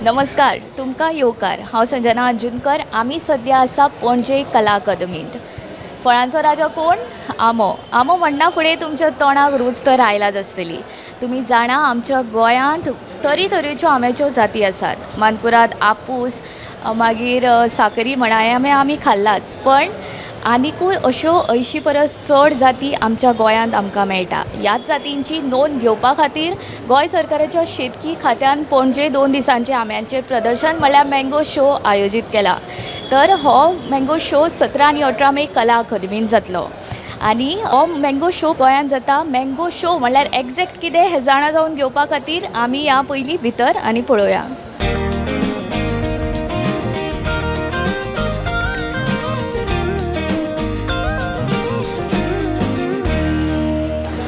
नमस्कार, तुमकां येवकार. हांव संजना अंजुनकर. आमी सद्या आसा पणजे कला अकादमींत. फळांचो राजा कोण? आंबो. आंबो म्हणना फुडें तुमच्या तोंडाक रूच तर आयलाच आसतली. तुमी जाणा आमच्या गोंयांत तरेतरेच्यो आंब्याच्यो जाती आसात. मानकुराद, आपूस, मागीर साकरी म्हणा, हे आंबे आमी खाल्लाच, पण आनिकूय अश्यो 80 परस चड जाती आमच्या गोंयांत आमकां मेळटा. ह्याच जातींची नोंद घेवपा खातीर गोंय सरकाराच्या शेतकी खात्यान पणजे 2 दिसांचे आंब्यांचें प्रदर्शन म्हळ्यार मँगो शो आयोजीत केला. तर हो मँगो शो 17 आनी 18 मे कला अकादमींत जातलो आनी हो मँगो शो गोंयांत जाता. मँगो शो म्हळ्यार एग्जॅक्ट कितें हें जाणा जावन घेवपा खातीर आमी ह्या पयलीं भितर आनी पळोवया.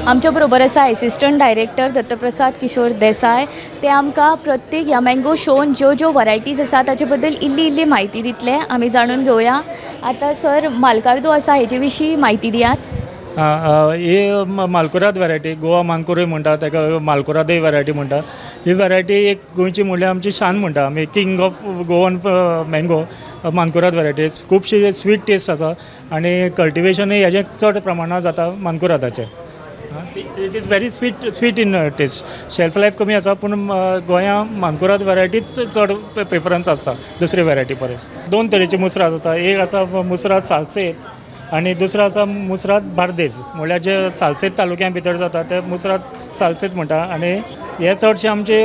आमच्या बरोबर आसा एसिस्टंट डायरेक्टर दत्तप्रसाद किशोर देसाय. ते आमकां प्रत्येक ह्या मँगो शोन ज्यो ज्यो वरायटीज आसा ताचे बद्दल इल्ली इल्ली म्हायती दितले. आमी जाणून घेवया. आतां सर, मालकार्दो आसा हेजे विशीं म्हायती दियात. ही मालकुराद वरायटी, गोवा मानकुरूय म्हणटा ताका, मालकुरादय वरायटी म्हणटा. ही वरायटी एक गोंयची म्हणल्यार आमची शान म्हणटा आमी, king of Goan mango mankurad variety. खुबशी स्वीट टेस्ट आसा आनी कल्टिवेशनूय हेजें चड प्रमाणांत जाता मानकुरादाचें. It is very sweet in taste. Shelf life कमी आसा, पूण गोंया मानकुराद वरायटीच चड प्रिफरन्स आसता दुसरे वरायटी परस. 2 तरेचे मुसराद आसता. एक आसा मुसराद सालसेत आनी दुसरो आसा मुसराद बार्देस, म्हणल्यार जे सालसेत तालुक्या भितर जाता ते मुसराद सालसेत म्हणटा. आनी हे चडशे आमचे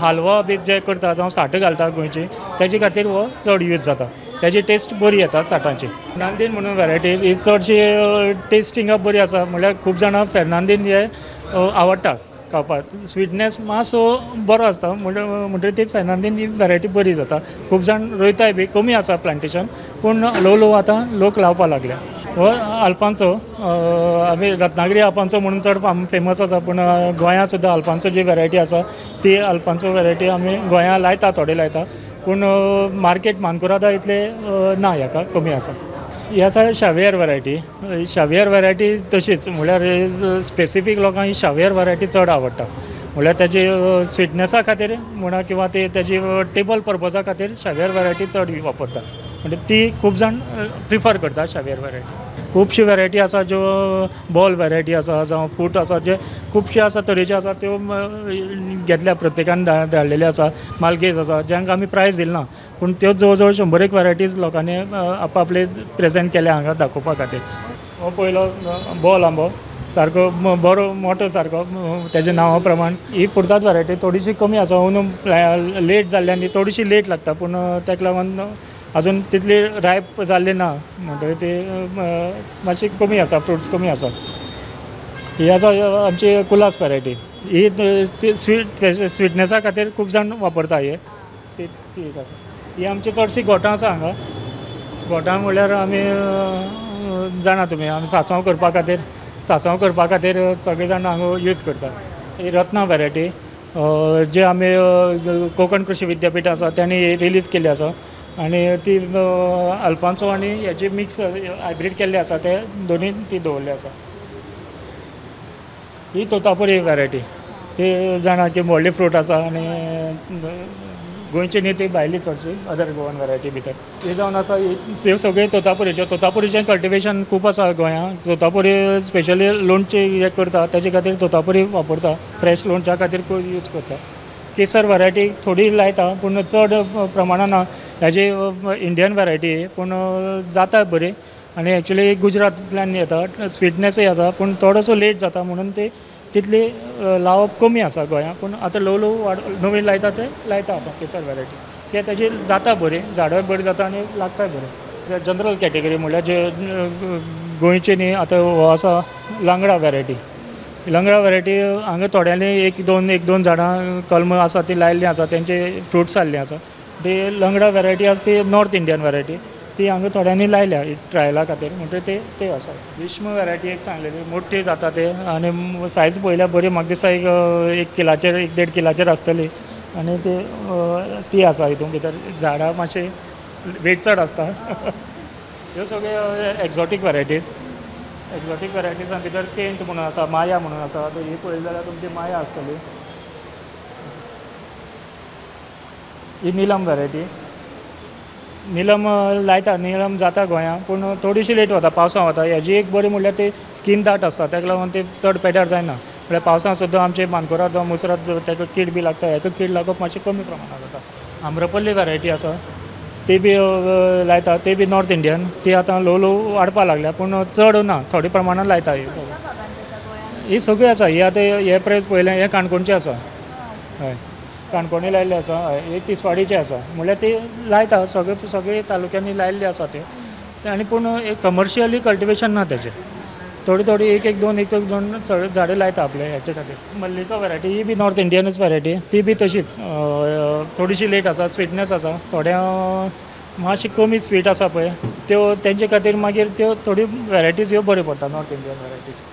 हालवा बी जे करता जावं साठां घालता गोंयची, तेजे खातीर हो चड यूज जाता. ताजी टेस्ट बरी येता साठांची. फेर्नांदीन म्हणून वरायटी ही चडशी टेस्टिंगाक बरी आसा, म्हणल्यार खूब जाणां फेर्नांदीन हे आवडटा खावपाक. स्वीटनेस मातसो बरो आसता म्हणटकीर ती फेर्नांदीन ही वरायटी बरी जाता. खूब जाण रोयताय बी, कमी आसा प्लांटेशन, पूण ल्हव ल्हव आतां लोक लावपाक लागल्या. हो अल्फान्सो, आमी रत्नागिरी अल्फान्सो म्हणून चड फेमस आसा, पूण गोंयांत सुद्दां अल्फान्सो जी वरायटी आसा ती अल्फान्सो वरायटी आमी गोंयांत लायता, थोडे लायता, पूण मार्केट मानकुरादा इतले ना, हाका कमी आसा. ही आसा शावियर वरायटी. शावियर वरायटी तशीच, म्हणल्यार स्पेसिफीक लोकांक ही शावियर वरायटी चड आवडटा, म्हणल्यार ताजी स्विटनेसा खातीर म्हणा किंवा ते ताजी टेबल पर्पजा खातीर शावियर वरायटी चड वापरता, म्हणजे ती खूब जाण प्रिफर करता शावियर वरायटी. खुबशी वरायटी आसा ज्यो बॉल वरायटी आसा जावं फूट आसा, जे खुबशे आसा तरेचे आसा, त्यो घेतल्या प्रत्येकान धाडलेले आसा. मालगेज आसा जांकां आमी प्रायज दिल ना, पूण त्यो जवळ जवळ 100 वरायटीज लोकांनी आपआपले प्रेजेंट केल्या हांगा दाखोवपा खातीर. हो पयलो बॉल आंबो सारको बरो मोटो सारको तेज्या नांवा प्रमाण. ही फुर्ताद वरायटी थोडीशी कमी आसा, अंदू लेट जाल्ल्यान ती थोडीशी लेट लागता, पूण ताका लागून अजून तितली रायप जाल्ली ना, म्हणटकीर ती मातशी कमी आसा, फ्रुट्स कमी आसा. ही आसा आमची कुलास वरायटी. ही ती स्वीटनेसा खातीर खूब जाण वापरता हे, ती एक आसा. ही आमची चडशी गोठां आसा हांगा. गोठां म्हणल्यार आमी जाणा तुमी, आमी सांसव करपा खातीर सगळे जाण हांगा यूज करता. ही रत्ना वरायटी जे आमी कोंकण कृषी विद्यापीठ आसा तांणी रिलीज केल्ली आसा, आनी ती अल्फान्सो आनी हेजी मिक्स हायब्रीड केल्ले आसा, ते दोनूय ती दवरले आसा. ही तोतापुरी वरायटी, ती जाणा की व्हडली फ्रूट आसा आनी गोंयची न्ही ती भायली चडशी अदर गोवन वरायटी भितर. ही जावन आसा ह्यो सगळ्यो तोतापुरीच्यो. तोतापुरीचें कल्टिवेशन खूब आसा गोंयांत. तोतापुरी स्पेशली लोणचें हें करता ताजे खातीर तोतापुरी वापरता, फ्रेश लोणच्या खातीर यूज करता. केसर वरायटी थोडी लायता, पूण चड प्रमाणान ना. हेजी इंडियन वरायटी पूण जाता बरी, आनी एक्चुली गुजरातांतल्यान येता, स्वीटनेसूय आसा, पूण थोडोसो लेट जाता म्हणून ती तितली लावप कमी आसा गोंयांत. पूण आतां ल्हव ल्हव नवीन लायता ते लायता आतां केसर वरायटी, कित्याक ताजी जाता बरी, झाडां बरी जाता आनी लागताय बरें. जनरल कॅटेगरी म्हणल्यार जे गोंयची न्ही आतां हो आसा लांगडा वरायटी. लंगडा वरायटी हांगा थोड्यांनी एक दोन झाडां कलम आसा ती लायिल्लीं आसा, तेंचे फ्रुट्स जाल्लीं आसा. ती लंगडा वरायटी आसा ती नॉर्थ इंडियन वरायटी, ती हांगा थोड्यांनी लायल्या ट्रायला खातीर, म्हणटकीर ते आसा. भीष्म वरायटी एक सांगलेली, मोठी जाता ते आनी सायज पळयल्यार बरी म्हाका दिसता एक किलाचेर 1-1.5 किलाचेर आसतली, आनी ती आसा. हितून भितर झाडां मातशी वेट चड आसता. ह्यो सगळ्यो एक्झॉटीक वरायटीज. एक्झॉटीक वरायटीजां भितर केंट म्हणून आसा, माया म्हणून आसा. ही पळयली जाल्यार तुमची माया आसतली. ही निलम वरायटी. निलम लायता, निलम जाता गोंयांत पूण थोडीशी लेट वता, पावसां वता. हेजी एक बरी म्हणल्यार ती स्कीन दाट आसता, ताका लागून ती चड पेड्यार जायना. म्हणल्यार पावसां सुद्दां आमचे मानकुराद जावं मुसराद ताका कीड बी लागता, हेका कीड लागप मातशें कमी प्रमाणांत जाता. आम्रपल्ली वरायटी आसा, ती बी लायता, ती बी नॉर्थ इंडियन. ती आतां ल्हव ल्हव वाडपाक लागल्या पूण चड ना, थोडे प्रमाणान लायता. ही सगळी आसा. ही आतां हे प्रेस पळयलें, हें काणकोणचें आसा. हय, काणकोणी लायिल्लें आसा. हय, हे तिसवाडीचें आसा. म्हणल्यार ती लायता सगळे सगळे तालुक्यांनी लायिल्ले आसा ते आनी पूण एक कमर्शियली कल्टिवेशन ना तेजें. थोडी थोडी एक एक दोन एक एक दोन झाडां लायता आपले हेचे खातीर. मल्लिका वरायटी ही बी नॉर्थ इंडियनूच वरायटी, ती बी तशीच थोडीशी लेट आसा, स्वीटनेस आसा, थोड्या मातशी कमी स्वीट आसा पळय त्यो, तेंचे खातीर मागीर त्यो थोडी वरायटीज ह्यो बऱ्यो पडटा नॉर्थ इंडियन वरायटीज.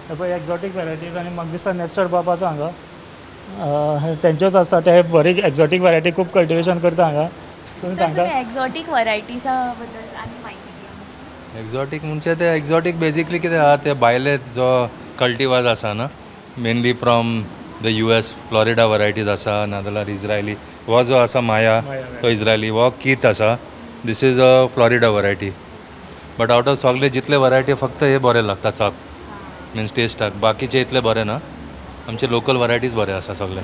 पळय एक्झॉटीक वरायटीज आनी म्हाका दिसता नेस्टर बाब आसा हांगा, तेंच्योच आसता ते बरी एक्झॉटीक वरायटी खूब कल्टिवेशन करता हांगा. तुमी सांगता एक्झॉटीक वरायटीजा बद्दल आनी म्हायती? एक्झॉटीक म्हणजे ते एक्झॉटीक बेजिकली कितें आहा, ते भायले जो कल्टिवाज आसा ना, mainly from the US Florida varieties आसा, नाजाल्यार इज्रायली हो जो आसा माया तो इज्रायली, हो कीत आसा. This is a Florida variety. But out of सगळे जितले वरायटी फक्त हे बरे लागता चाक, मिन्स टेस्टाक, बाकीचे इतले बरे ना. आमचे लोकल वरायटीज बरे आसा सगळे,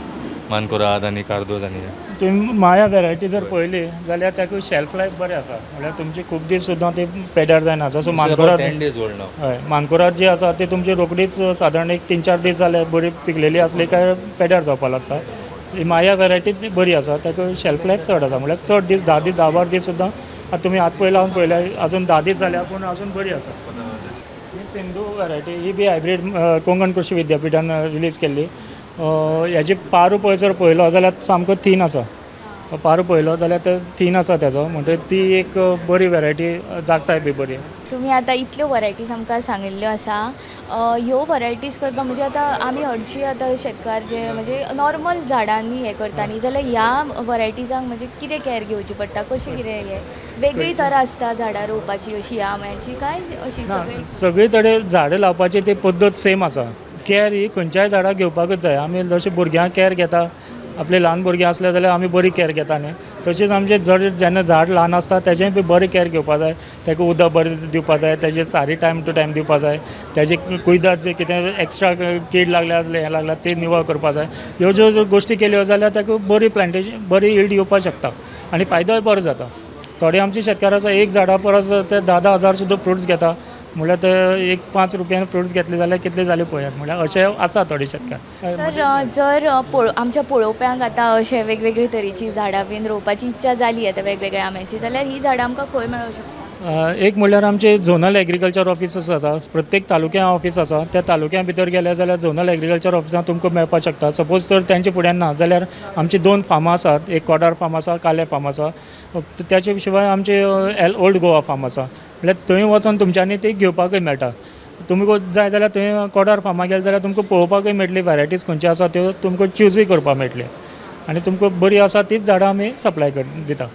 मानकुराद आनी कार्दोज. आनी तुमी माया वेरायटी जर पळयली जाल्यार ताका शेल्फ लायफ बरें आसा, म्हणल्यार तुमची खूब दीस सुद्दां ती पेड्यार जायना. जसो मानकुराद 10 days old. हय, मानकुराद जी आसा ती तुमची रोखडीच सादारण एक 3-4 दीस जाल्यार बरी पिकलेली आसली काय पेड्यार जावपाक लागता. ही माया वेरायटी बरी आसा, ताका शेल्फ लायफ चड आसा, म्हणल्यार चड दीस 10 दीस 10-12 दीस सुद्दां आतां तुमी आतां पळयला पळयल्यार अजून 10 दीस जाल्या पूण अजून बरी आसा. ही सिंधू वेरायटी ही बी हायब्रीड कोंकण कृषी विद्यापिठान रिलीज केल्ली. हेजी पारू पळय जर पळयलो जाल्यार सामको थीन आसा, पारू पळयलो जाल्यार ते थीन आसा तेजो, म्हणटकीर ती एक बरी वेरायटी जागताय बी बरी. तुमी आतां इतल्यो वरायटीज आमकां सांगिल्ल्यो आसा, ह्यो वरायटीज करपाक म्हणजे आतां आमी हरशीं आतां शेतकार जे म्हणजे नॉर्मल झाडांनी हें करता न्ही, जाल्यार ह्या वरायटीजांक म्हणजे कितें कॅर घेवची पडटा, कशें कितें हें वेगळी तरा आसता झाडां रोवपाची अशी ह्या आंब्याची काय अशी सगळी? सगळी तरे झाडां लावपाची ती पद्दत सेम आसा. कॅर ही खंयच्याय झाडाक घेवपाकूच जाय. आमी जशें भुरग्यांक कॅर घेता, आपले ल्हान भुरगीं आसले जाल्यार आमी बरी कॅर घेता न्ही, तशीच आमचें जर जेन्ना झाड ल्हान आसता तेजें बी बरें कॅर घेवपा जाय. ताका उदक बरें दिवपा जाय, तेजे सारी टायम टू टायम दिवपा जाय, तेजे कुयदाद जे कितें एक्स्ट्रा कीड लागल्या हें लागल्या ते निवळ करपा जाय. ह्यो ज्यो गोश्टी केल्यो जाल्यार ताका बरी प्लांटेशन बरी यील्ड येवपाक शकता आनी फायदोय बरो जाता. थोडे आमचे शेतकार आसा एक झाडा परस ते 10-10 हजार सुद्दां फ्रुट्स घेता, म्हणल्यार ते एक 5 रुपयान फ्रुट्स घेतले जाल्यार कितले जाले पळयात, म्हणल्यार अशें आसा थोडे शेतकार. सर, जर आमच्या पळोवप्यांक आतां अशे वेगवेगळे तरेची झाडां बीन रोवपाची इच्छा जाली आतां वेगवेगळ्या आंब्याची, जाल्यार ही झाडां आमकां खंय मेळोंक शकता? एक म्हणल्यार आमचे झोनल एग्रीकल्चर ऑफिस आसा, प्रत्येक तालुक्यां ऑफिस आसा, त्या तालुक्या भितर गेले जाल्यार झोनल एग्रीकल्चर ऑफिसान तुमकां मेळपाक शकता. सपोज जर तेंचे फुड्यान ना जाल्यार आमची 2 फार्मां आसात, एक कोडार फार्म आसा, काले फार्म आसा, त्याचे शिवाय आमचे ओल्ड गोवा फार्म आसा, म्हणल्यार थंय वचोन तुमच्यांनी ती घेवपाकूय मेळटा. तुमकां जाय जाल्यार थंय कोडार फार्मां गेले जाल्यार तुमकां पळोवपाकूय मेळटली, व्हरायटीज खंयच्यो आसा त्यो तुमकां चुजूय करपाक मेळटली आनी तुमकां बरी आसा तीच झाडां आमी सप्लाय दिता.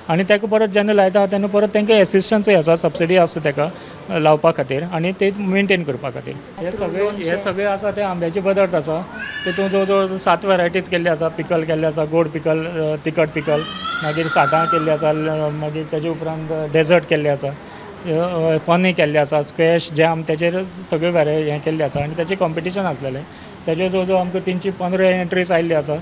आनी ताका परत जेन्ना लायता तेन्ना परत तांकां एसिस्टन्सूय आसा, सबसिडी आसता ताका लावपा खातीर आनी ते मेनटेन करपा खातीर. हे सगळे आसा ते आंब्याचे पदार्थ आसा, तितून जवळ जवळ 7 व्हरायटीज केल्ले आसा. पिकल केल्ले आसा, गोड पिकल, तिखट पिकल, मागीर साठां केल्ली आसा, मागीर तेजे उपरांत डेजर्ट केल्ले आसा, पनी केल्ले आसा, स्क्वॅश, जॅम, तेजेर सगळे हें केल्ले आसा आनी तेजें कॉम्पिटिशन आसलेलें. तेजे जवळ जवळ आमकां 315 एंट्रीज आयिल्ली आसा,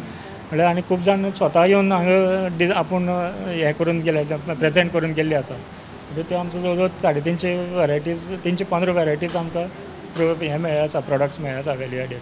म्हणल्यार आनी खूब जाण स्वता येवन हांगा आपूण हें करून गेले, प्रेजेंट करून गेल्ले आसा. म्हणजे त्यो आमचो जवळ जवळ 350 व्हरायटीज, 315 व्हरायटीज आमकां हें मेळ्ळें आसा, प्रोडक्ट्स मेळ्ळे आसा व्हॅल्यू एडेड.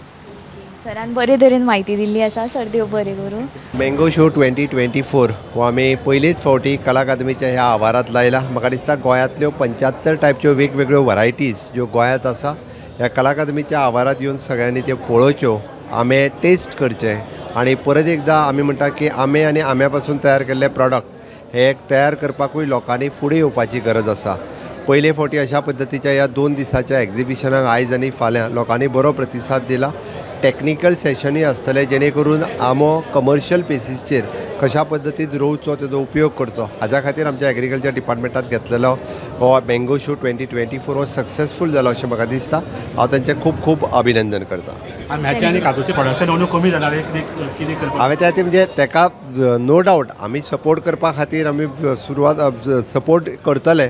सरान बरे तरेन म्हायती दिल्ली आसा, सर देव बरें करूं. मँगो शो 2024 हो आमी पयलीच फावटी कला अकादमीच्या ह्या आवारांत लायला. म्हाका दिसता गोंयांतल्यो 75 टायपच्यो वेगवेगळ्यो व्हरायटीज ज्यो गोंयांत आसा ह्या कला अकादमीच्या आवारांत येवन सगळ्यांनी त्यो पळोवच्यो, आंबे टेस्ट करचे आनी परत एकदां आमी म्हणटा की आंबे आनी आंब्या पासून तयार केल्ले प्रॉडक्ट हे तयार करपाकूय लोकांनी फुडें येवपाची गरज आसा. पयले फावटी अशा पद्दतीच्या ह्या 2 दिसाच्या एग्जिबिशनाक आयज आनी फाल्यां लोकांनी बरो प्रतिसाद दिला. टॅक्निकल सेशनूय आसतले जेणे करून आंबो कमर्शियल बेसीसचेर कशा पद्दतीन रोवचो, तेजो उपयोग करचो हाज्या खातीर आमच्या एग्रीकल्चर डिपार्टमेंटान घेतलेलो हो मँगो शो 2024 हो सक्सेसफूल जालो अशें म्हाका दिसता. हांव तांचें खूब खूब अभिनंदन करता. आंब्याचें आनी काजूचें प्रोडक्शन कमी जालां, कितें करपाक? हांवें त्या खातीर म्हणजे ताका नो डावट आमी सपोर्ट करपा खातीर आमी सुरवात सपोर्ट करतले.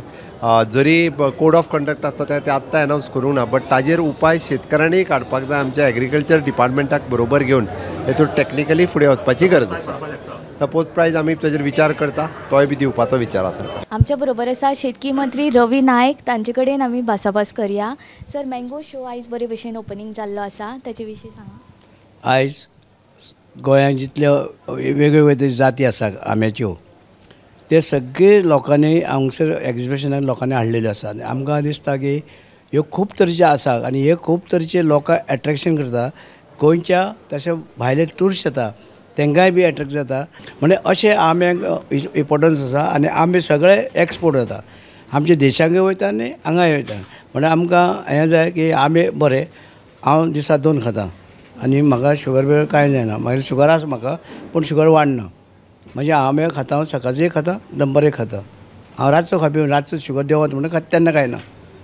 जरी कोड ऑफ कंडक्ट आसता ते आत्तां एनावन्स करूंक ना, बट ताजेर उपाय शेतकारांनी काडपाक जाय. आमच्या एग्रीकल्चर डिपार्टमेंटाक बरोबर घेवन तेतून टॅक्निकली फुडें वचपाची गरज आसा. सपोज प्रायज आमी ताजेर विचार करता, तोय बी दिवपाचो विचार आसा. आमच्या बरोबर आसा शेतकी मंत्री रवी नायक, तांचे कडेन आमी भासाभास करया. सर, मँगो शो आयज बरे भशेन ओपनींग जाल्लो आसा, ताचे विशीं सांगा. आयज गोंयांत जितल्यो वेगवेगळ्यो जाती आसा आंब्याच्यो ते सगळे लोकांनी हांगसर एग्जिबिशनाक लोकांनी हाडलेल्यो आसा. आनी आमकां दिसता की ह्यो खूब तरेचे आसा आनी हे खूब तरेचे लोकांक एट्रेक्शन करता. गोंयच्या तशें भायले ट्युरिस्ट येता तांकांय बी एट्रेक्ट जाता. म्हणजे अशें आंब्यांक इम्पोर्टन्स आसा आनी आंबे सगळे एक्सपोर्ट जाता, आमच्या देशांकय वयता आनी हांगाय वयता. म्हणजे आमकां हें जाय की आंबे बरे. हांव दिसा 2 खाता आनी म्हाका शुगर बिगर कांय जायना. मागीर शुगर आसा म्हाका पूण शुगर वाडना. म्हणजे आंबे खाता हांव, सकाळचें खाता, दनपारय खाता. हांव रातचो खावपी, रातचो शुगर देंवत म्हणून खाता तेन्ना कांय ना.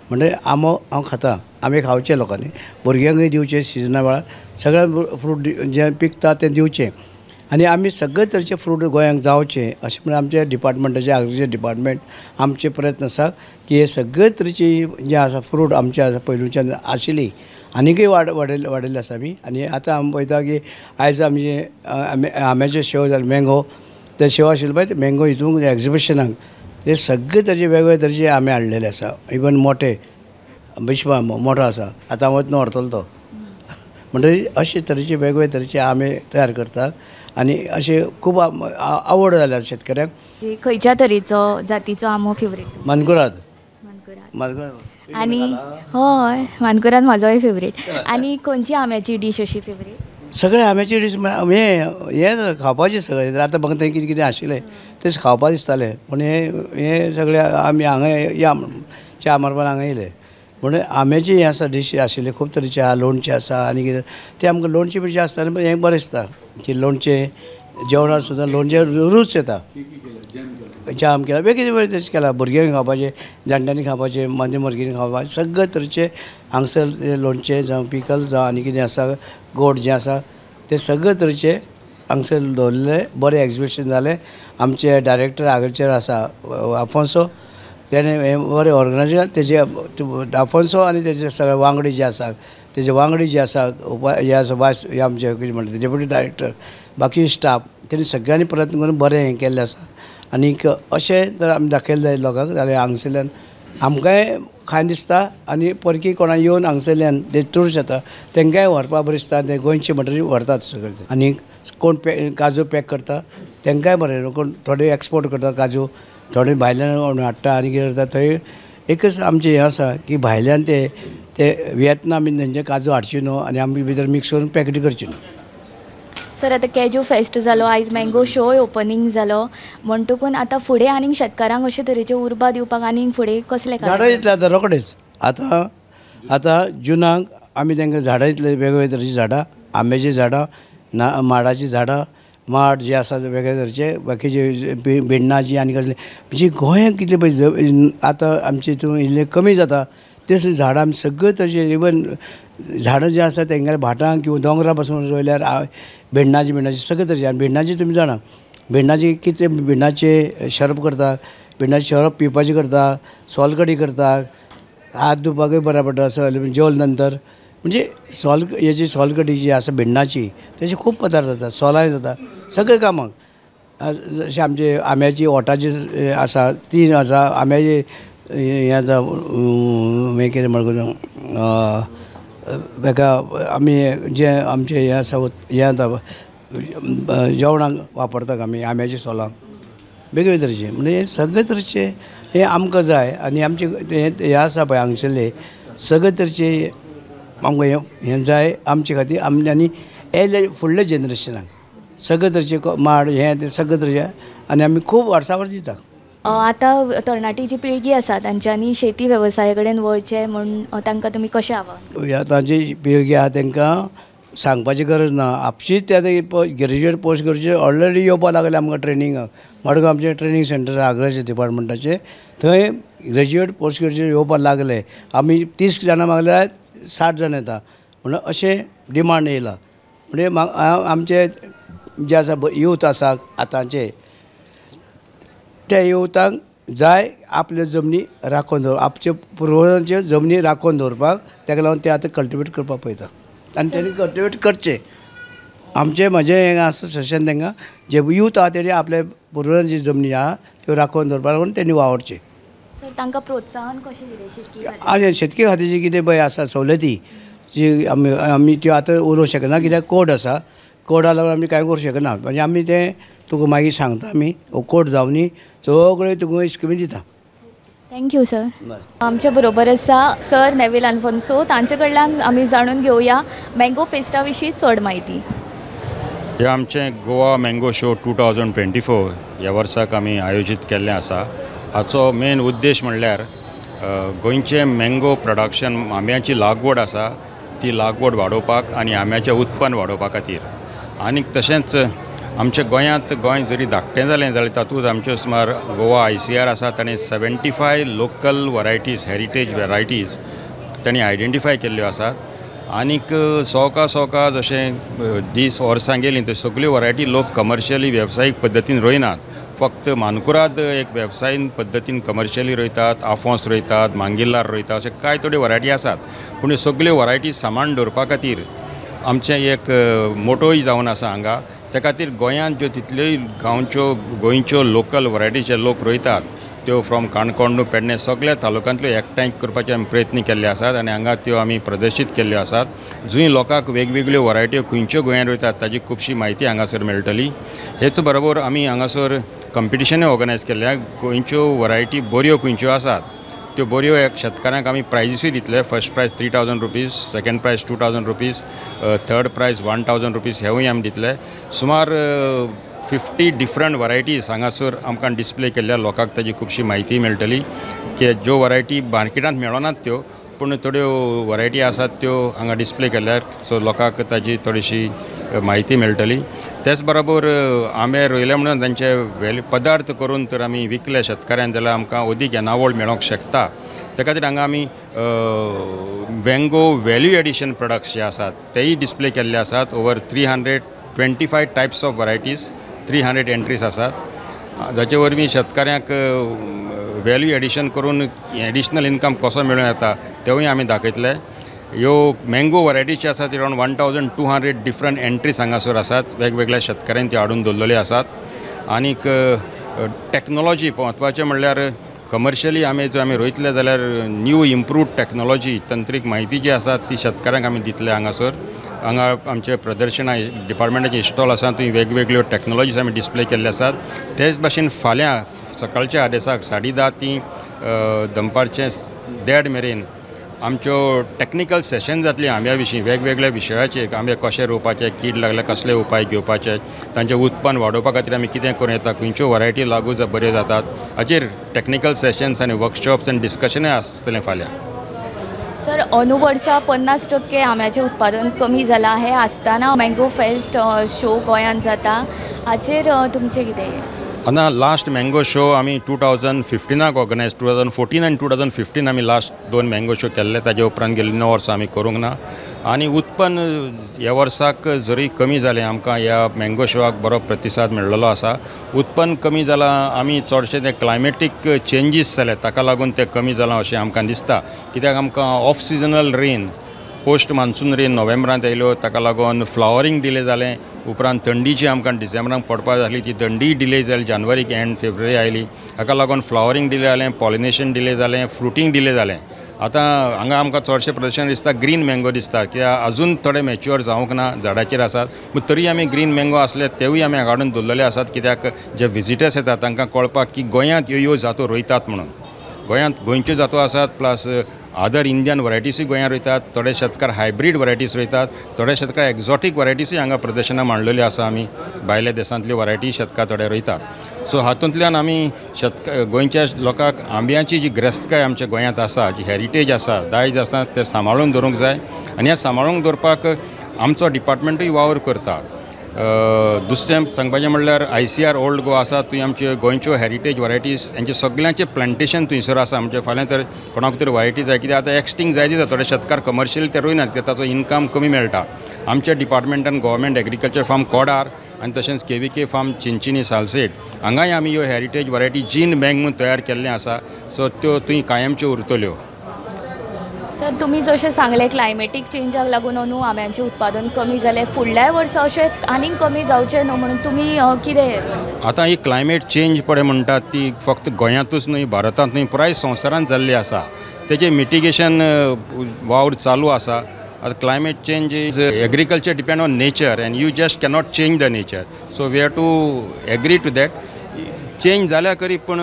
म्हणजे आंबो हांव खाता, आंबे खावचे लोकांनी, भुरग्यांकय दिवचे सिजना वेळार, सगळ्या फ्रूट जे पिकता ते दिवचे आनी आमी सगळे तरेचे फ्रूट गोंयांक जावचे अशें म्हणून आमच्या डिपार्टमेंटाचे एग्रीकल्चर डिपार्टमेंट आमचे प्रयत्न आसा की हे सगळे तरेचे जे आसा फ्रूट आमचे आसा पयलूच्यान आशिल्ली आनीकय वाडयल्ले आसा आमी. आनी आतां आमी पळयता की आयज आमचे आंब्याचे शेव जाले, मँगो ते शेव आशिल्ले पळय, ते मँगो हितून एग्जिबिशनाक ते सगळे तरेचे वेगवेगळे तरेचे आंबे हाडलेले आसा. इवन मोठे बिश्मा आंबो मोठो आसा, आतां हांव वतना व्हरतलो तो. म्हणटकीर अशे तरेचे वेगवेगळे तरेचे आंबे तयार करतात आनी अशें खूब आवड जाल्या शेतकऱ्यांक. खंयच्या तरेचो जातीचो आंबो फेवरेट? मानकुराद. मानकुराद. आनी हय, मानकुराद म्हाजोय फेवरेट. आनी खंयची आंब्याची डीश अशी फेवरेट? सगळे आंब्याची डीश हें खावपाचें सगळें. आतां म्हाका थंय कितें कितें आशिल्लें तें खावपा दिसतालें, पूण हें सगळें आमी हांगा या च्या मारपाक हांगा येयले. म्हणून आंब्याची हें आसा डीश आशिल्ली खूब तरेचे आसा, लोणचें आसा आनी कितें तें आमकां लोणचें बिणचें आसता आनी हें बरें दिसता की लोणचें जेवणाक सुद्दां लोणचें रूच येता. जाम केला, वेगळे वेगळे तरेचें केला, भुरग्यांक खावपाचें, जाणट्यांनी खावपाचें, मध्यम वर्गीयांनी खावपाचें, सगळे तरेचे हांगसर लोणचें जावं पिकल जावं आनी कितें आसा गोड जें आसा तें सगळे तरेचे हांगसर दवरलें. बरें एग्जिबिशन जालें. आमचे डायरेक्टर एग्रीकल्चर आसा आफोन्सो, तेणें हें बरें ऑर्गनायज तेजे आफोन्सो आनी तेजे सगळे वांगडी जे आसा तेजे वांगडी जे आसा हे आसा वायस हे आमचे कितें म्हणटा डेप्युटी डायरेक्टर बाकी स्टाफ तेणी सगळ्यांनी प्रयत्न करून बरें हें केल्लें आसा. आनीक अशें जर आमी दाखयलें जायत लोकांक जाल्यार हांगसरल्यान आमकांय खायन दिसता आनी परकी कोणा येवन हांगसरल्यान जे टुरिस्ट येता तांकांय व्हरपा बरें दिसता. ते गोंयचे म्हणटकीर व्हरतात सगळे. आनी कोण काजू पॅक करता तांकांय बरें, कोण थोडे एक्सपोर्ट करता काजू, थोडे भायल्यान हाडटा आनी कितें करता. थंय एकच आमचें हें आसा की भायल्यान ते ते वियेतनाम बीन तेंचे काजू हाडचे न्हू आनी आमी भितर मिक्स करून पॅकेट करची न्हू. सर, आतां कॅजू फेस्ट जालो, आयज मँगो शोय ओपनींग जालो, म्हणटकून आतां फुडें आनीक शेतकारांक अशे तरेच्यो उर्बा दिवपाक आनीक फुडें कसले झाडां दितले आतां रोखडेच. आतां आतां जुनाक आमी तांकां झाडां दितले, वेगवेगळे तरेचीं झाडां, आंब्याचीं झाडां, ना माडाचीं झाडां, माड जे आसा वेगळे तरेचे, बाकीचे भिण्णाची आनी कसले म्हणजे गोंयांत कितले पळय आतां आमचे हितून इल्लें कमी जाता तसलीं झाडां आमी सगळे तरेचे इवन झाडां जीं आसा तेंगेल्या भाटां किंवां दोंगरा पासून रोयल्यार भिण्णाची भिण्णाची सगळे तरेची. आनी भिण्णाची तुमी जाणा भिण्णाची कितें, भिण्णाचें शरप करता, भिण्णाचें शरप पिवपाचें करता, सोलकडी करता, हात धुवपाकूय बऱ्या पडटा जेवले नंतर. म्हणजे सोल हेजी सोलकडी जी आसा भिण्णाची तेजे खूब पदार्थ जाता, सोलांय जाता, सगळे कामाक. जशें आमचे आंब्याची ओटाची आसा ती आसा, आंब्याची हें आतां हें कितें म्हणटा ताका आमी जें आमचें हें आसा हें आतां जेवणाक वापरतात आमी आंब्याची सोलां वेगवेगळे तरेचीं. म्हणजे हे सगळे तरेचे हें आमकां जाय आनी आमचें हें आसा पळय हांगसरलें सगळे तरेचे आमकां हें जाय आमचे खातीर आमचे आनी येयले फुडले जनरेशनाक सगळे तरेचे माड हें तें सगळे तरेचे आनी आमी खूब वर्सां वर्स दिता. आतां तरणाटी जी पिळगी आसा तांच्यांनी शेती वेवसाया कडेन वळचें म्हूण तांकां तुमी कशें आव्हान? आतां जी पिळगी आसा तांकां सांगपाची गरज ना, आपशीच ते आतां ग्रेज्युएट पोस्ट ग्रेज्युएट ऑलरेडी येवपाक लागले आमकां ट्रेनिंगाक. मडगांव आमचें ट्रेनींग सेंटर आसा आग्रिकल्चर डिपार्टमेंटाचें, थंय ग्रेज्युएट पोस्ट ग्रेज्युएट येवपाक लागले. आमी 30 जाणां मागल्यार 60 जाणां येता म्हणून अशें डिमांड येयला. म्हणजे आमचे जे आसा यूथ आसा आतांचे, त्या युथांक जाय आपल्यो जमनी राखून दवर, आपचे पुर्वजांच्यो जमनी राखून दवरपाक, ताका लागून ते आतां कल्टिवेट करपाक पळयता आनी तेणी कल्टिवेट करचें. आमचें म्हजें हें आसा सजेशन तांकां, जे यूथ आहा तेणी आपल्या पुर्वजांची जमनी आहा त्यो राखून दवरपाक लागून तेणी वावरचें. सर तांकां प्रोत्साहन कशें कितें शेतकी आनी शेतकी खात्याची कितें पळय आसा सवलती जी आमी त्यो आतां उलोवंक शकना कित्याक कोड आसा, कोडा लागून आमी कांय करूंक शकना. म्हणजे आमी तें तुका मागीर सांगता, आमी कोड जावनी सगळ्यो तुका स्किमी दिता. Thank you sir. आमचे बरोबर आसा सर नेवील अल्फोन्सो, तांचे कडल्यान आमी जाणून घेवया मँगो फेस्टा विशीं चड म्हायती. हे आमचें गोवा मँगो शो 2024 ह्या वर्साक आमी आयोजीत केल्लें आसा. हाचो मेन उद्देश म्हणल्यार गोंयचें मँगो प्रोडक्शन, आंब्याची लागवड आसा ती लागवड वाडोवपाक आनी आंब्याचें उत्पन्न वाडोवपा खातीर. आनीक तशेंच आमच्या गोंयांत, गोंय जरी धाकटें जालें जाल्यार तातूंत आमच्यो सुमार गोवा ICR आसा ताणें 75 लोकल वरायटीज, हेरिटेज वेरायटीज तांणी आयडेंटिफाय केल्ल्यो आसात. आनीक सवका सवका जशें दीस वर्सां गेलीं त्यो सगल्यो वरायटी लोक कमर्शियली वेवसायीक पद्दतीन रोयनात, फक्त मानकुराद एक वेवसायीक पद्दतीन कमर्शियली रोयतात, आफोंस रोयतात, मांगिल्लार रोयतात, अशे कांय थोड्यो वरायटी आसात. पूण ह्यो सगल्यो वरायटी सांबाळून दवरपा खातीर आमचें एक मोटोय जावन आसा हांगा. त्या खातीर गोंयांत ज्यो तितल्योय गांवच्यो गोंयच्यो लोकल वरायटीचे लोक रोयतात त्यो फ्रॉम काणकोण टू पेडणे सगळ्या तालुक्यांतल्यो एकठांय करपाचे आमी प्रयत्न केल्ले आसात आनी हांगा त्यो आमी प्रदर्शीत केल्ल्यो आसात. जंय लोकांक वेगवेगळ्यो वरायट्यो खंयच्यो गोंयांत रोयतात ताजी खुबशी म्हायती हांगासर मेळटली. हेच बरोबर आमी हांगासर कंपिटिशनूय ऑर्गनायज केल्लें. गोंयच्यो वरायटी बऱ्यो खंयच्यो आसात त्यो बऱ्यो एक शेतकारांक आमी प्रायजीसूय दितले. First prize 3000 rupees, second prize 2000 rupees, third prize 1000 rupees हेवूय आमी दितले. सुमार 50 डिफरंट वरायटीज हांगासर आमकां डिस्प्ले केल्ल्या लोकांक ताजी खुबशी म्हायती मेळटली की ज्यो वरायटी मार्केटांत मेळनात त्यो, पूण थोड्यो वरायटी आसात त्यो हांगा डिस्प्ले केल्यार सो लोकांक ताजी थोडीशी म्हायती मेळटली. तेच बरोबर आंबे रोयले म्हणून तांचे वेल्यू पदार्थ करून तर आमी विकले शेतकाऱ्यान जाल्यार आमकां अदीक येणावळ मेळोंक शकता. त्या खातीर हांगा आमी मँगो वेल्यू एडिशन प्रोडक्ट्स जे आसात तेय डिस्प्ले केल्ले आसात. Over 325 types of varieties, 300 entries आसात, जाचे वरवीं शेतकाऱ्यांक वेल्यू एडिशन करून एडिशनल इन्कम कसो मेळूं येता तेवूय आमी दाखयतले. ह्यो मँगो वरायटीचे आसात अरावंड 1200 डिफरंट एंट्रीज हांगासर आसात, वेगवेगळ्या शेतकाऱ्यांनी त्यो हाडून दवरलेल्यो आसात. आनीक टॅक्नोलॉजी म्हत्वाचें म्हणल्यार कमर्शियली आमी जर आमी रोयतले जाल्यार न्यू इम्प्रूव्ड टॅक्नोलॉजी, तंत्रीक म्हायती जी आसा ती शेतकाऱ्यांक आमी दितले. हांगासर हांगा आमचे प्रदर्शनां डिपार्टमेंटाचे स्टॉल आसा थंय वेगवेगळ्यो टॅक्नोलॉजीज आमी डिस्प्ले केल्ले आसात. तेच भाशेन फाल्यां सकाळच्या आदेसाक 10:30 ती दनपारचें 1:30 मेरेन आमच्यो टॅक्निकल सेशन जातली आंब्या विशीं, वेगवेगळ्या विशयाचेर, आंबे कशे रोवपाचे, कीड लागल्यार कसले उपाय घेवपाचे, तांचें उत्पन्न वाडोवपा खातीर आमी कितें करूं येता, खंयच्यो वरायटी लागू बऱ्यो जातात, हाचेर टॅक्निकल सेशन्स आनी वर्कशॉप्स आनी डिस्कशनूय आसतलें फाल्यां. सर अंदू वर्सा 50% आंब्याचें उत्पादन कमी जालां, हें आसतना मँगो फेस्ट शो गोंयांत जाता, हाचेर तुमचें कितें? आतां लास्ट मँगो शो आमी 2015 ऑर्गनायज, 2014 आनी 2015 आमी लास्ट 2 मँगो शो केल्ले. ताजे उपरांत गेल्ली 9 वर्सां आमी करूंक ना. आनी उत्पन्न ह्या वर्साक जरी कमी जालें, आमकां ह्या मँगो शोआक बरो प्रतिसाद मेळ्ळलो आसा. उत्पन्न कमी जालां, आमी चडशें तें क्लायमेटीक चेंजीस जाले ताका लागून तें कमी जालां अशें आमकां दिसता. कित्याक आमकां off seasonal rain, post monsoon rain नोव्हेंबरांत आयल्यो, ताका लागून फ्लावरींग डिले जालें. उपरांत थंडी जी आमकां डिसेंबरांत पडपा जाली ती थंडीय डिले जाली, जानेवारीक एंड फेब्रुवारी आयली, हाका लागून फ्लावरींग डिले जालें, पॉलिनेशन डिले जालें, फ्रुटींग डिले जालें. आतां हांगा आमकां चडशें प्रदर्शन दिसता ग्रीन मँगो दिसता, कित्याक अजून थोडे मॅच्युअर जावंक ना, झाडाचेर आसात, पूण तरी आमी ग्रीन मँगो आसले तेवूय आमी हाडून दवरलेले आसात, कित्याक जे विजिटर्स येतात तांकां कळपाक की गोंयांत ह्यो ह्यो जातो रोयतात म्हणून. गोंयांत गोंयच्यो जातो आसात, प्लस अदर इंडियन वरायटीसूय गोंयांत रोयतात, थोडे शेतकार हायब्रीड वरायटीज रोयतात, थोडे शेतकार एक्झॉटीक वरायटीसूय हांगा प्रदर्शनां मांडलेल्यो आसा. आमी भायल्या देशांतल्यो वरायटी शेतकार थोडे रोयतात. सो हातूंतल्यान आमी गोंयच्या लोकांक आंब्याची जी ग्रेस्तकाय आमच्या गोंयांत आसा, जी हेरिटेज आसा, दायज आसा, तें सांबाळून दवरूंक जाय. आनी हें सांबाळून दवरपाक आमचो डिपार्टमेंटूय वावर करता. दुसरें सांगपाचें म्हणल्यार ICAR old Goa आसा, थंय आमच्यो गोंयच्यो हेरिटेज वरायटीज हेंचे सगळ्यांचें प्लांटेशन थंयसर आसा. म्हणजे फाल्यां तर कोणाक तरी वरायटी जाय, कित्याक आतां एक्सटिंग जायत जाता, थोडे शेतकार कमर्शियल ते रोयनात कित्याक ताचो इनकम कमी मेळटा. आमच्या डिपार्टमेंटान गव्हर्मेंट एग्रीकल्चर फार्म कोडार आनी तशेंच KVK farm Chinchinim Salcete हांगाय आमी ह्यो हेरिटेज वरायटी जीन बँक म्हूण तयार केल्लें आसा. सो त्यो थंय कायमच्यो उरतल्यो. सर, तुमी जशें सांगलें क्लायमेटीक चेंजाक लागून अंदू आंब्यांचें उत्पादन कमी जालें, फुडल्याय वर्सा अशें आनीक कमी जावचें न्हू म्हणून तुमी कितें? आतां ही क्लायमेट चेंज पळय म्हणटात ती फक्त गोंयांतूच न्हय, भारतांत न्हय, पुराय संवसारांत जाल्ली आसा. तेजें मिटिगेशन वावर चालू आसा. आतां climate change is agriculture depend on nature and you just cannot change the nature, so we have to agree to that. Change जाल्या खरी पूण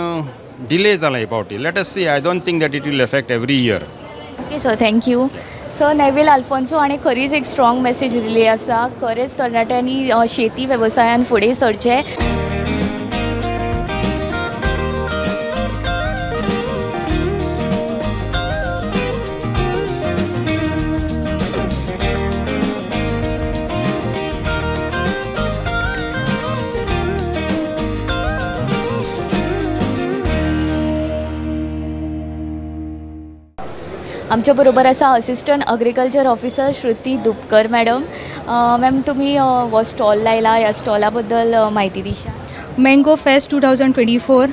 डिले जाला हे फावटी. Let us see, I don't think that it will affect every year. Okay sir, thank you. Sir, Neville Alfonso हाणें खरीच एक strong message दिल्ली आसा. खरेंच तरणाट्यांनी शेती वेवसायान फुडें सरचें. आमच्या बरोबर आसा assistant agriculture officer Shruti Dupkar madam. Ma'am, तुमी हो स्टॉल लायला, ह्या स्टॉला बद्दल म्हायती दिशा. Mango fest 2024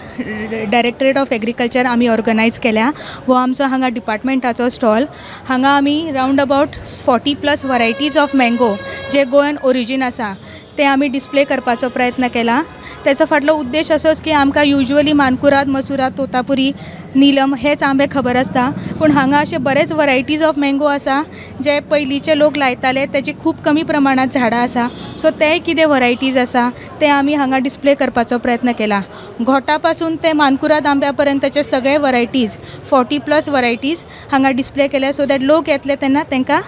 directorate of agriculture आमी ऑर्गनायज केल्या. हो आमचो हांगा डिपार्टमेंटाचो स्टॉल. हांगा आमी round about 40+ varieties of mango J Goan origin आसा ते आमी डिस्प्ले करपाचो प्रयत्न केला. तेचो फाटलो उद्देश असोच की आमकां युज्वली मानकुराद, मसुरा, तोतापुरी, नीलम हेच आंबे खबर आसता, पूण हांगा अशे बरेच वरायटीज ऑफ मँगो आसा जे पयलींचे लोक लायताले, तेजी खूब कमी प्रमाणांत झाडां आसा. सो ते कितें वरायटीज आसा ते आमी हांगा डिस्प्ले करपाचो प्रयत्न केला. घोटा पासून ते मानकुराद आंब्या पर्यंतचे सगळे वरायटीज 40+ वरायटीज हांगा डिस्प्ले केल्या, सो that लोक येतले तेन्ना तांकां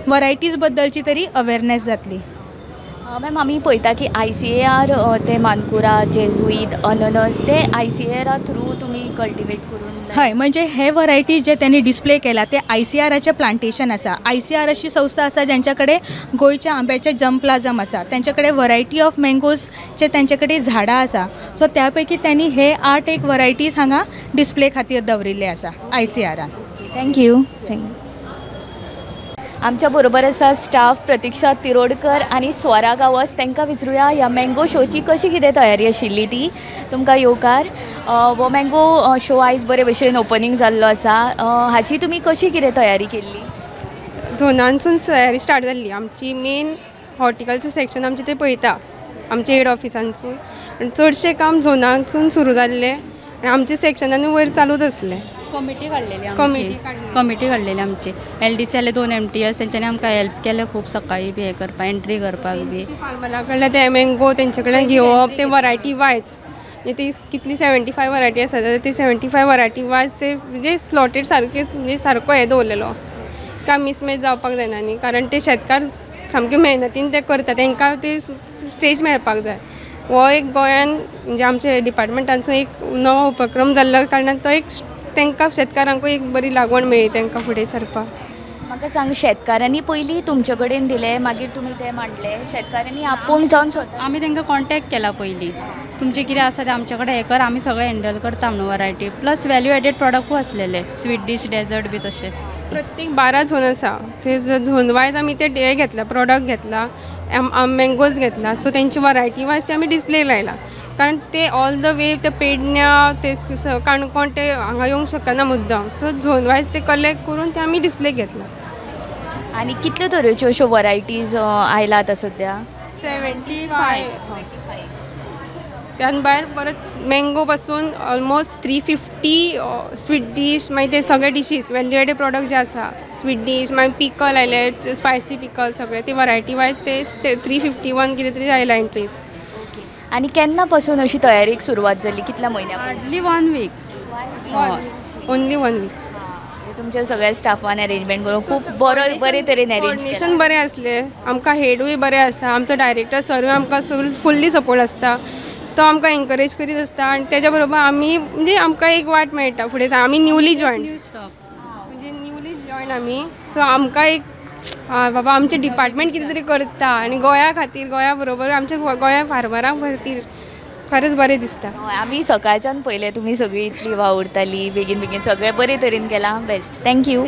वरायटीज बद्दलची तरी अवेरनेस जातली. मॅम, आमी पळयता की ICAR ते मानकुराद, जेजुईत, अननस ते ICAR through तुमी कल्टिवेट करून? हय, म्हणजे हे वरायटीज जे त्यांनी डिस्प्ले केला ते ICARचें प्लांटेशन आसा. ICAR अशी संस्था आसा ज्यांच्या कडेन गोंयच्या आंब्याचे जमप्लाजम आसा, त्यांच्या कडेन वरायटी ऑफ मँगोजचे त्यांचे कडेन झाडां आसा. सो त्या पैकी त्यांनी हे 8 एक वरायटीज हांगा डिस्प्ले खातीर दवरिल्ले आसा ICARन. Thank you. Thank you. आमच्या बरोबर आसा स्टाफ प्रतीक्षा तिरोडकर आनी स्वरा गांवस. तांकां विचारुया ह्या मँगो शोची कशी कितें तयारी आशिल्ली ती. तुमकां येवकार. हो मँगो शो आयज बरे भशेन ओपनींग जाल्लो आसा, हाची तुमी कशी कितें तयारी केल्ली? झोनानसून तयारी स्टार्ट जाल्ली. आमची मेन हॉर्टिकल्चर सेक्शन आमचें तें पळयता आमच्या हेड ऑफिसांसून, आनी चडशें काम झोनानसून सुरू जाल्लें आनी आमच्या सेक्शनान वयर चालूच आसलें. कॉमिटी काडलेली, कॉमिटी काडलेली आमची LDC आले 2 MTS, तेंच्यांनी आमकां हेल्प केलें खूब, सकाळी बी हें करपाक, एंट्री करपाक बी. फार्मरा कडल्यान ते मँगो तेंचे कडल्यान घेवप, ते वरायटी वायज, म्हणजे ती कितली 75 वरायटी आसा जाल्यार ती 75 वरायटी वायज ते म्हणजे स्लॉटेड सारकेच, म्हणजे सारको हें दवरलेलो, काय मिसमॅच जावपाक जायना न्ही, कारण ते शेतकार सामके मेहनतीन ते करता, तांकां ते स्टेज मेळपाक जाय. हो एक गोंयान म्हणजे आमच्या डिपार्टमेंटांचो एक नवो उपक्रम जाल्ल्या कारणान तो एक तांकां शेतकारांकूय एक बरी लागवण मेळ्ळी तांकां फुडें सरपाक. म्हाका सांग, शेतकारांनी पयलीं तुमचे कडेन दिले, मागीर तुमी ते मांडले, शेतकारांनी आपूण जावन स्वता? आमी तांकां कॉन्टेक्ट केला पयलीं, तुमचें कितें आसा तें आमचे कडेन हें कर, आमी सगळें हँडल करता म्हणून. वरायटी प्लस वॅल्यू एडेड प्रॉडक्टूय आसलेले, स्वीट डीश, डेजर्ट बी तशें. प्रत्येक 12 झोन आसा, ते झोन वायज आमी ते हे घेतला, प्रोडक्ट घेतला, मँगोज घेतला. सो तेंची वरायटी वायज ते आमी डिस्प्ले लायला, कारण ते ऑल the way ते पेडण्या ते काणकोण ते हांगा येवंक शकना मुद्दम. सो झोन वायज ते कलेक्ट करून ते आमी डिस्प्ले घेतला. आनी कितल्यो तरेच्यो अश्यो वरायटीज आयला आतां सद्या? 75. त्यान भायर परत मँगो पासून ऑलमोस्ट 350 स्वीट डीश, मागीर ते सगळे डिशीज वॅल्यू एडेड प्रोडक्ट जे आसा, स्वीट डीश, मागीर पिकल आयले, स्पायसी पिकल, सगळे ते वरायटी वायज ते 351 कितें तरी आयला एंट्रीज. आनी केन्ना पासून अशी तयारीक सुरवात जाली, कितल्या म्हयन्या? Hardly 1 week. Only 1 week. तुमच्या सगळ्या स्टाफान अरेंजमेंट करून खूब बरो बरे तरेन अरेंज कोऑर्डिनेशन बरें आसलें, आमकां हेडूय बरें आसा, आमचो डायरेक्टर सरूय आमकां फुल्ली सपोर्ट आसता, तो आमकां एनकरेज करीत आसता आनी तेज्या बरोबर आमी म्हणजे आमकां एक वाट मेळटा फुडें. आमी न्यूली जॉयन, म्हणजे न्यूली जॉयन आमी, सो आमकां एक बाबा आमचें डिपार्टमेंट कितें तरी करता आनी गोंया खातीर, गोंया बरोबर आमच्या गोंया फार्मरां खातीर खरेंच बरें दिसता. आमी सकाळच्यान पळयलें तुमी सगळीं इतली वावुरताली, बेगीन बेगीन सगळें बरे तरेन केलां. Best, thank you.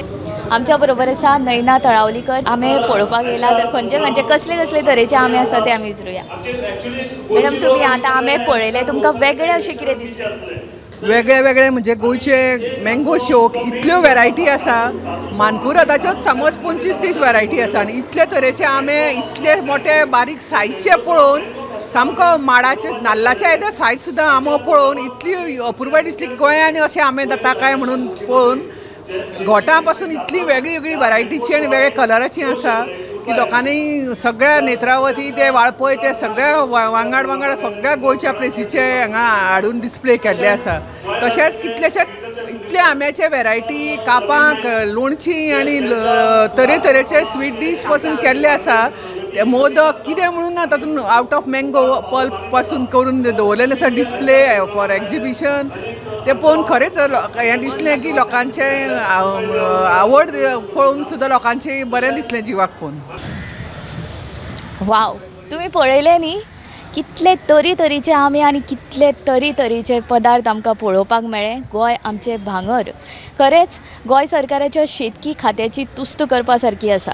आमच्या बरोबर आसा नयना तळावलीकर. आमे पळोवपाक येयला तर खंयचे खंयचे कसले कसले तरेचे आमे आसा ते आमी विचारुया. मॅडम, तुमी आतां आमे पळयले, तुमकां वेगळे अशें कितें दिसलें? वेगळे वेगळे म्हणजे गोंयचे मँगो शोक इतल्यो वेरायटी आसा, मानकुरादाच्योच समज 25-30 वेरायटी आसा आनी इतले तरेचे आंबे, इतले मोठे बारीक सायजचे पळोवन सामको माडाचे नाल्लाच्या येद्या सायज सुद्दां आंबो पळोवन इतली अपुरबाय दिसली की गोंयांत अशे आंबे जाता काय म्हणून पळोवन घोटां पासून इतली वेगळी वेगळी वरायटीची आनी वेगळे कलराची आसा की लोकांनी सगळ्या नेत्रावती ते वाळपय ते सगळ्या वांगड वांगड सगळ्या गोंयच्या प्लेसीचे हांगा हाडून डिस्प्ले केल्ले आसा. तशेंच कितलेशेच इतले आंब्याचे वेरायटी, कापांक, लोणचीं आनी तरेतरेचे स्वीट डीश पासून केल्ले आसा. ते मोदक कितें म्हणून ना तातूंत आवट ऑफ मँगो पल्प पासून करून दवरलेलें आसा डिस्प्ले फॉर एग्जिबिशन. ते पळोवन खरेंच हें दिसलें की लोकांचें आवड पळोवन सुद्दां लोकांचें बरें दिसलें जिवाक पळोवन. वाव, तुमी पळयलें न्ही कितले तरेतरेचे आंबे आनी कितले तरेतरेचे पदार्थ आमकां पळोवपाक मेळ्ळे. गोंय आमचें भांगर. खरेंच गोंय सरकाराच्या शेतकी खात्याची तुस्त करपा सारकी आसा,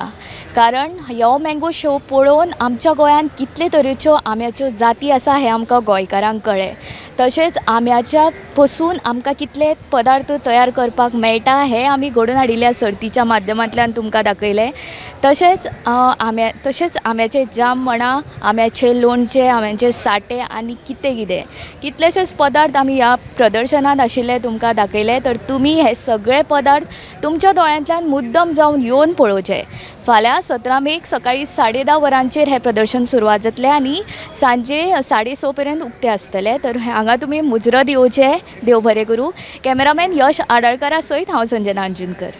कारण हो मँगो शो पळोवन आमच्या गोंयांत कितले तरेच्यो आंब्याच्यो जाती आसा हें आमकां गोंयकारांक कळ्ळें. तशेंच आंब्याच्या पसून आमकां कितले पदार्थ तयार करपाक मेळटा हें आमी घडोवन हाडिल्ल्या सर्तीच्या माध्यमांतल्यान तुमकां दाखयलें. तशेंच आंब्याचे जाम म्हणा, आंब्याचे लोणचें, आंब्याचे साठे आनी कितें कितें कितलेशेच पदार्थ आमी ह्या प्रदर्शनांत आशिल्ले तुमकां दाखयले. तर तुमी हे सगळे पदार्थ तुमच्या दोळ्यांतल्यान मुद्दम जावन येवन पळोवचे. फाल्यां 17 मेक सकाळी 10:30 वरांचेर हें प्रदर्शन सुरवात जातलें आनी सांजे 6:30 पर्यंत उक्तें आसतलें. तर हांगा तुमी मुजरत येवचे. देव बरें करूं. कॅमेरामॅन यश आडाळकरा सयत हांव संजना अंजुनकर.